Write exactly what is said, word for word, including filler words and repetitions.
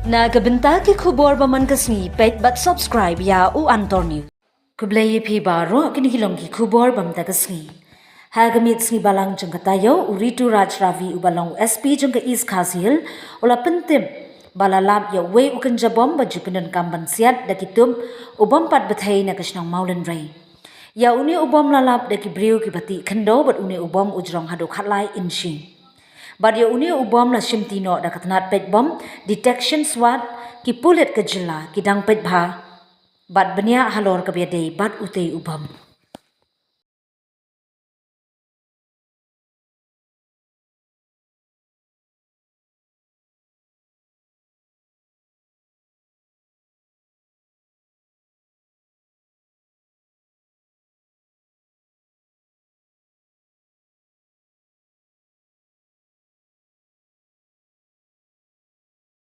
Na ka bynta ki khubor ba man ka sngi, peit bad subscribe ïa U Antor News. Khublei ïa phi baroh, kine ki long ki khubor ba mynta ka sngi. Ha ka miet sngi balang jong ka taïew, u Rituraj Ravi uba long u S P jong ka East Khasi Hills u la pyntip ba la lap ïa uwei u kynja bom ba ju pyndonkam ban siat da ki tup u bom pat bthei na ka shnong Mawlynrei. Ïa une u bom la lap da ki briew kiba tih khyndew bad une u bom u jrong haduh khatlai inshi. Bad ïa une u bom la shimti noh da ka tnat peit bom detection squad, ki pulit ka jylla ki dang peit bha bad bniah halor kaba ïadei bad utei u bom.